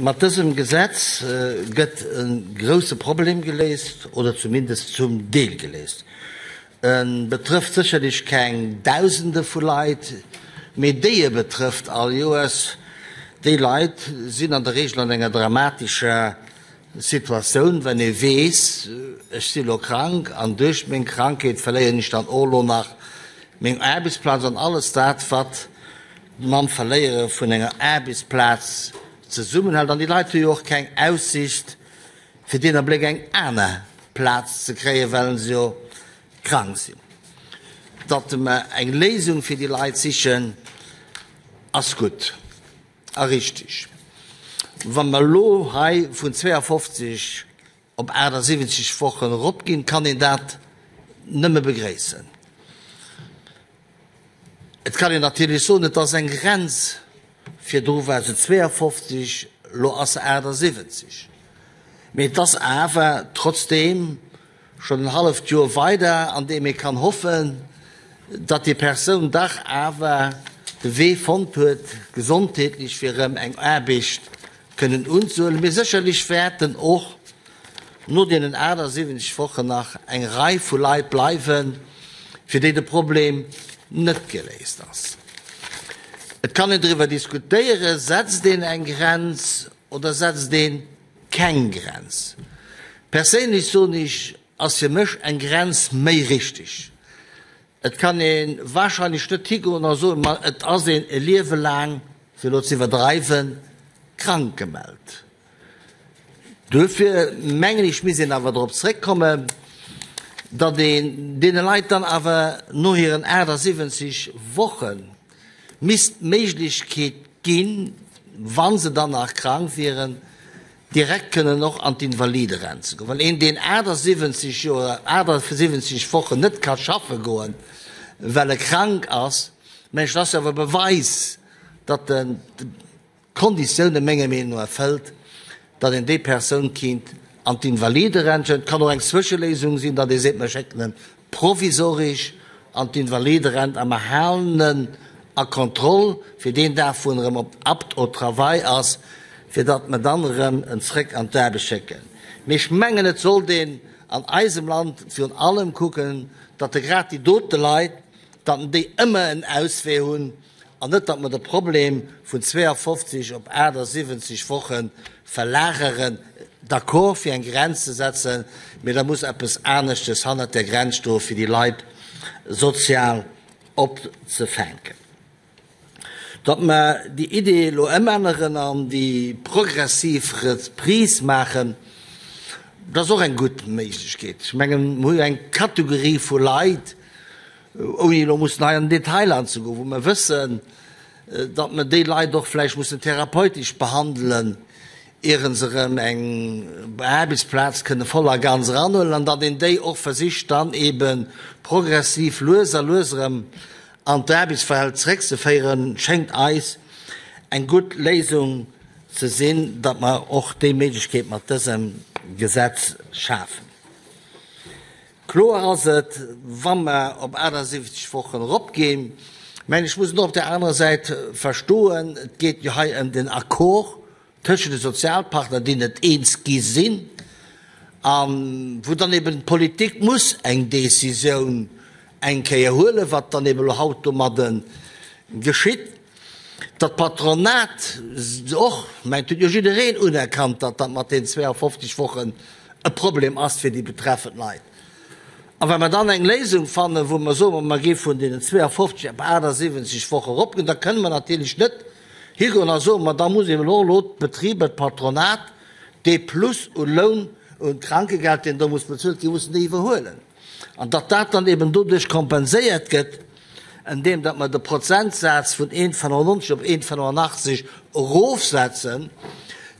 Mat dësem Gesetz gëtt e grouse Problem geléist, oder zumindest zum Deel geléist. E betrëfft sécherlech keng Dausende vu Leit, mee déi e betrëfft all Joers, déi Leit sinn an der Regel an enger dramatescher Situatioun, wenn ee weess, ech si lo krank an duerch meng Krankheet verléieren ech dann och lo nach meng Aarbechtsplaz an alles dat, wat mam Verléiere vun enger Aarbechtsplaz zesummenhält. An déi Leit hu jo och keng Aussicht, fir deen Abléck eng aner Plaz ze kréien, well se jo krank sinn. Datt mer eng Léisung fir déi Leit sichen, ass gutt. A richtig, wa mer elo hei vun 52 op 78 Wochen eropginn, kann een dat nëmme begréissen. Et kann een natierlech soen, et ass eng Grenz, virdru war se 52, elo ass se 78, mee et ass awer trotzdeem Schonn en halleft Joer weider, an deem ee kann hoffen, datt déi Persoun dach awer de Wee fonnt huet, gesondheetlech fir erëm eng Aarbecht kënnen unzehuelen. Mee sécherlech wäerten och no deenen 78 Wochen nach eng Rei vu Leit bleiwen, fir déi de Problem net geléist ass. Et kann een driwwer diskutéieren, Setzt een eng Grenz oder setzt een Keng Grenz. Perséinlech soen ech, ass fir mech eng Grenz méi richteg. Et kann ee wahrscheinlech net higoen a soen, ma et ass een e Liewe laang, fir elo ze iwwerdreiwen, krank gemellt. Duerfir mengen ech, misst een awer drop zréckkommen, datt een deene Leit dann awer no hiren 78 Wochen misst d'Méiglechkeet ginn, wa se dann nach krank wieren, direkt kënnen och an d'Invaliderent ze goen. Well een, deen 78 Joer, 78 Wochen net ka schaffe goen, well e krank ass, mengen ech, dat ass jo awer e Beweis, datt en Konditioune menger Meenung no erfëllt, datt een déi Persoun kinnt an d'Invaliderent schécken. Et kann och eng Zwëscheléisung sinn, datt ee seet, mer schécken en provisoresch an d'Invaliderent a mer halen en a Kontroll fir deen Dag, wou en erëm op apte au travail ass, fir datt mer dann erëm en zrëck an d'Aarbecht schécken. Mee ech mengen, et sollt een an eisem Land virun allem kucken, datt de grad déi dote Leit, datt déi ëmmer en Auswee hunn, An net, datt mer de Problem vun 52 op 78 Woche verlageren. D'accord fir eng Grenz ze setzen, mee da muss eppes aneschtes hannert där Grenz stoen, fir déi Leit sozial opzefänken. Datt mer déi Idee elo ëmänneren an déi progressiv Reprise maachen, dat ass och eng gutt Méiglechkeet. Ech mengen, mer hu jo eng Kategorie vu Leit, ouni elo mussen hei an den Detail anzegoen, wou mer wëssen, datt mer déi Leit och vläicht mussen therapeutesch behandelen, iere se erëm eng Aarbechtsplaz kënne voll a ganz eranhuelen, an datt een déi och versicht dann eebe progressiv lues a lues erëm an d'Aarbechtsfeld zeréckzeféieren, schéngt eis eng gutt Léisung ze sinn, datt mer och déi Méiglechkeet mat dësem Gesetz schafen. Kloer ass et, wa mer op 78 Wochen eropginn, mä ech muss et och op där anerer Säit verstoen, et geet jo hei ëm den Accord tëschent de Sozialpartner, déi net eens gi sinn, a wou dann eben d'Politik muss eng Décisioun eng Kéier huelen, wat dann eben elo haut domadde geschitt. Datt d'Patronat och, mä et huet jo jiddereen unerkannt, datt dat mat deenen 52 Wochen e Problem ass fir déi betreffend Leit. A wa mer dann eng Léisung fannen, wou mer soen, mer gi vun deenen 52 op 78 Woche eropginn, da kënne mer natierlech net higoen a soen, ma da muss eben och elo d'Betriber, d'Patronat dee Plus u Loun, un Krankegeld, deen do muss bezuelt ginn, mussen déi iwwerhuelen. An datt dat dann eben doduerch kompenséiert gëtt, andeem datt mer de Prozentsaz vun 1,95 op 1,85 erofsetzen,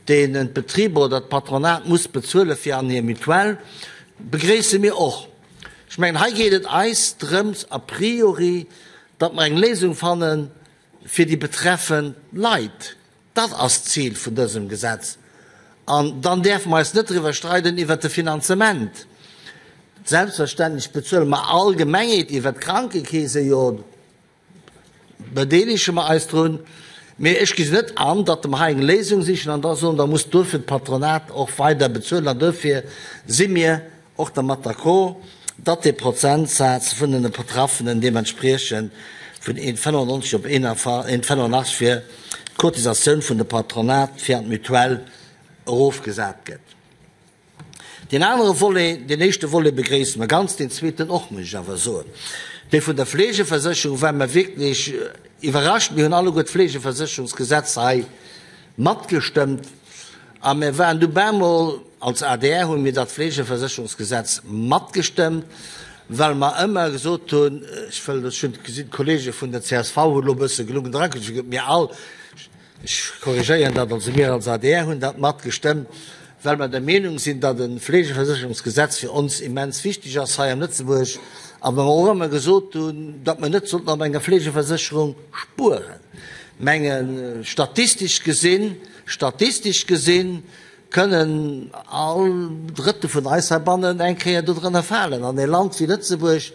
deen d'Betriber oder d'Patronat muss bezuele fir an hir Mutuelle, begréisse mir och. Ech mengen, hei geet et eis drëms a priori, datt mer eng Léisung fanne fir déi betreffend Leit. Dat ass d'Zil vun dësem Gesetz. An dann däerfe mer eis net driwwer streiden iwwert de Finanzement. Selbstverständlech bezuele mer Allgemengheet iwwert d'Krankekeese jo, bedeelege mer eis drun. Mee ech gesinn net an, datt mer hei eng Léisung sichen an da soen, da muss duerfir d'Patronat och weider bezuelen. An duerfir si mir och dermat d'accord, datt dee Prozentsaz vun den Betraffenen deementspriechend vun 1,95 op 1,85 fir d'Cotisatioun vun de Patronat fir an d'Mutuelle erofgesat gëtt. Deen anere Volet, deen éischte Volet begréisse mer ganz, deen zweeten och, muss ech awer soen. Dee vun der Fleegeversécherung war mer wierklech iwwerrascht. Mir hunn alleguer d'Fleegeversécherungsgesetz hei matgestëmmt a mir waren du bemol, als adr hu mir dat Fleegeversécherungsgesetz matgestëmmt, well mer ëmmer gesot hunn, ech wëll, ech hunn gesinn, d'Kollege vun der csv hunn elo e bësse gelungen dran, mir all, Ech korrigéieren dat, also mir als adr hunn dat matgestëmmt, well mer der Meenung sinn, datt e Fleegeversécherungsgesetz fir ons immens wichteg ass hei am Lëtzebuerg a well mer och ëmmer gesot hunn, datt mer net sollten op enger Fleegeversécherung spueren. Mengen, statistesch gesinn, statistesch gesinn, kënnen all Drëtte vun eis heibannen eng Kéier dodrënner falen. An e Land wéi Lëtzebuerg,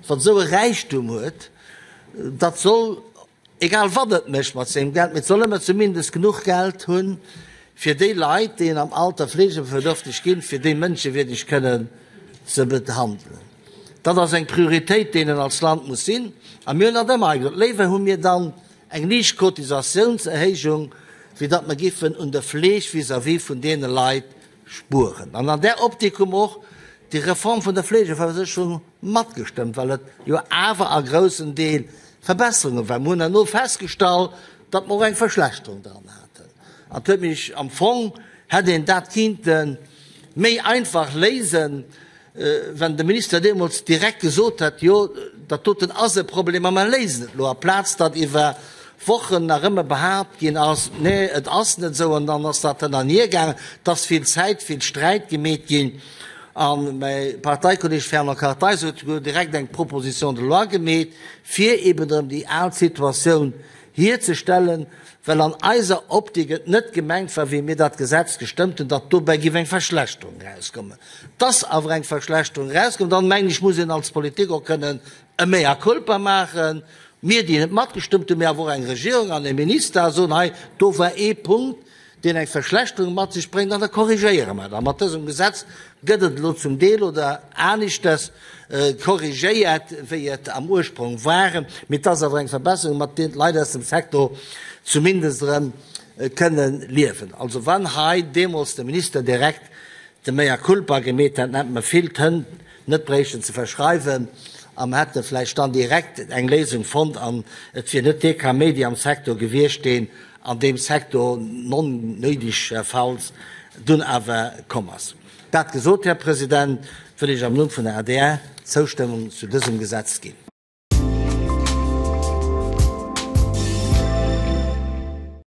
wat esou e Räichtum huet, dat soll, Egal wat et mécht mat sengem Geld, mee et soll ëmmer zumindest genuch Geld hunn, fir déi Leit, déi am Alter fleegebedürfteg ginn, fir déi mënschewierdeg kënnen ze behandelen. Dat ass eng Prioritéit, déi een als Land muss sinn. A mir hunn dat ëmmer hei gesot, Léiwer hu mir dann eng liicht Cotisatiounserhéijung, wéi datt mer giffen un der Fleeg vis-à-vis vun deene Leit spueren. An an där Optik hu mer och déi Reform vun der Fleegeversécherung matgestëmmt, well et jo awer a groussen Deel Verbesserunge war. Mer hunn herno festgestallt, datt mer och eng Verschlechterung dran haten. An et huet mech, am Fong hätt een dat kinnte méi einfach léisen, wann de Minister deemools direkt gesot hätt, jo, dat doten ass e Problem a mer léisen et elo, aplaz datt iwwer Wochen nach ëmmer behaapt ginn ass, nee, et ass net esou, an dann ass dat hënn an hier gaangen, et ass vill Zäit, vill Sträit gemeet ginn. A mäi Parteikolleg Fernand Kartheiser huet souguer direkt eng Proposition de loi gemeet, fir eben erëm déi al Situatioun hierzestellen, well an eiser Optik et net gemengt war, wéi mir dat Gesetz gestëmmt hunn, datt dobäi géif eng Verschlechterung erauskommen. Dass awer eng Verschlechterung erauskomm, dann, mengen ech, muss een als Politik och kënnen e Mea culpa maachen, mir, déi net matgestëmmt hunn, mee awer och eng Regierung an e Minister, a soen, hei, do war ee Punkt, deen eng Verschlechterung mat sech bréngt, an da korrigéiere mer et. A mat dësem Gesetz gëtt et elo zum Deel oder aneschters korrigéiert, wéi et am Ursprong war, mee et ass awer eng Verbesserung, mat deem d'Leit aus dem Sektor zumindest erëm kënnen liewen. Also wann hei deemools de Minister direkt de Mea culpa gemeet hätt, hätte mer vill Tënt net bréichten ze verschreiwen a mer hätte vläicht dann direkt eng Léisung fonnt an et wier net dee Kaméidi am Sektor gewiescht, deen an deem Sektor non néidegfalls dunn awer komm ass. Dat gesot, Här President, wëll ech am Numm vun der adr d'Zoustëmmung zu dësem Gesetz ginn.